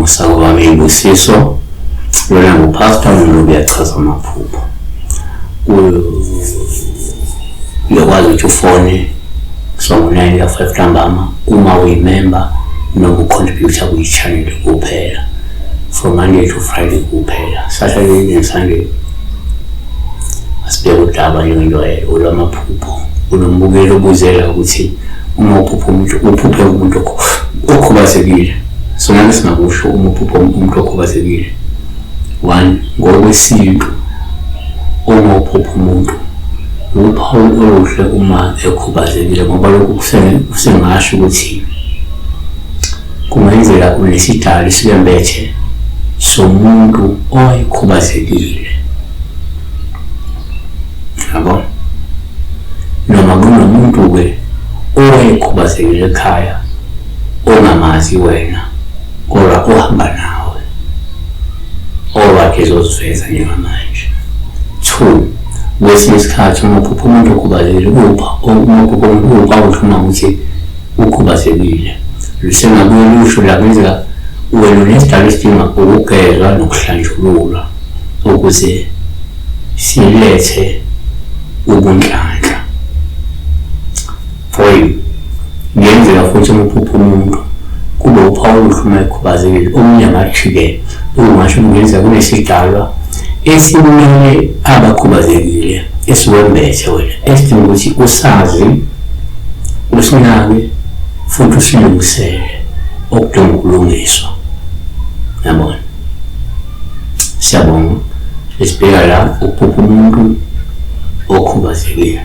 Umusa kwami ibusiso lona nguPastor Mlobi uyachaza amaphupho. Uyakwazi ukuthi ufone so ngo-9 ka-5 ntambama uma uyimemba noma ucontributor kwi-channel kuphela from Monday to Friday kuphela Saturday and Sunday asibeke udaba njengenjwayelo olwamaphupho unombukeli obuzela ukuthi uma uphupha umuntu uphuphe umuntu okhubazekile so nami singakusho uma uphupha umuntu okhubazekile one ngokwesintu uma uphupha umuntu uphawu oluhle uma ekhubazekile ngoba lokhu kusengasho ukuthi kungenzeka unesidalo esilembethe somuntu owayekhubazekile yabo noma kunomuntu-ke owayekhubazekile ekhaya ongamazi wena kodwa ohamba nawe owakhe ezoziveza njengamanje. Two, kwesinye isikhathi uma uphupha umuntu okhubazekile upha uma uphupha umuntu upha uhluma ukuthi ukhubazekile lusengabuye lusho la kungenzeka wena unesidalo esidinga ukugezwa nokuhlanjululwa ukuze silethe ubunhlanhla. Three, kuyenzeka futhi uma uphupha umuntu kube uphawu oluhle uma ekhubazekile omunye angathi-ke ungasho kungenzeka kunesidalwa esimele abakhubazekile esiwembethe wena esidinga ukuthi usazi usinake futhi usilungisele okudinga ukulungiswa yabona siyabonga esibheka la ukuphupha umuntu okhubazekile.